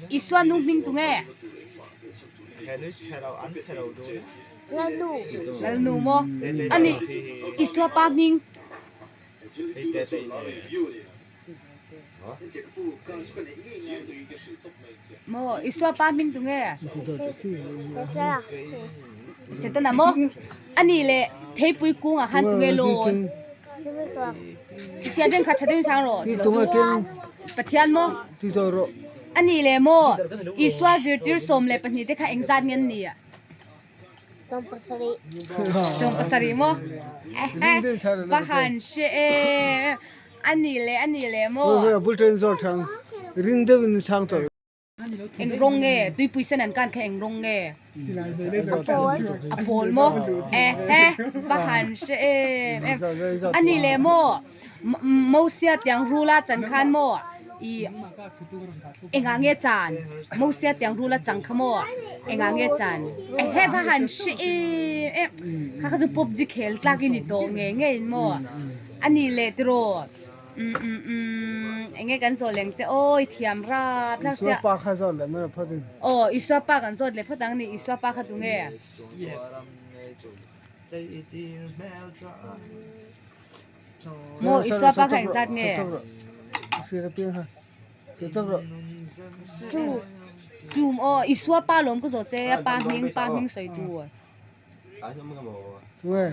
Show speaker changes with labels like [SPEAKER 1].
[SPEAKER 1] Isua nu hming tu nge? Lalnu maw? Ani Isua pa hming? Maw Isua pa hming tu nge? Setana maw? Ani leh theipui kungah khan tu nge lawn? I hriat reng kha tha deuhin chhang rawh ti lo chu Pathian maw? Ani leh maw Isua zirtir 12 te kha engzat nge an ni? 17 maw? Va han hre em ani leh ani leh maw? Eng rawng nge? Tuipui sen an kan kha eng rawng nge? A pawl maw? Ehe, va han hre em em. A ni leh maw? Mosia tiang rula chan khan maw? I engah nge chan? Mosia tiang rula chang kha maw? Engah nge chan? Ehe, va han hre em em. Kha kha chu PUBG khel tlak i ni tawh nge nge in maw? A ni leh tiraw? Um um um enge kan zawh leng che awi thiam rap hlak sia.
[SPEAKER 2] Isua pa kha zawt leh mai phawt in.
[SPEAKER 1] Aw Isua pa kan zawt leh phawt ang ni Isua pa kha tunge? Maw Isua pa kha engzat nge? Tum aw Isua pa lawm ka zawh che a pa hming pa hming sawi tur.
[SPEAKER 2] Tunge?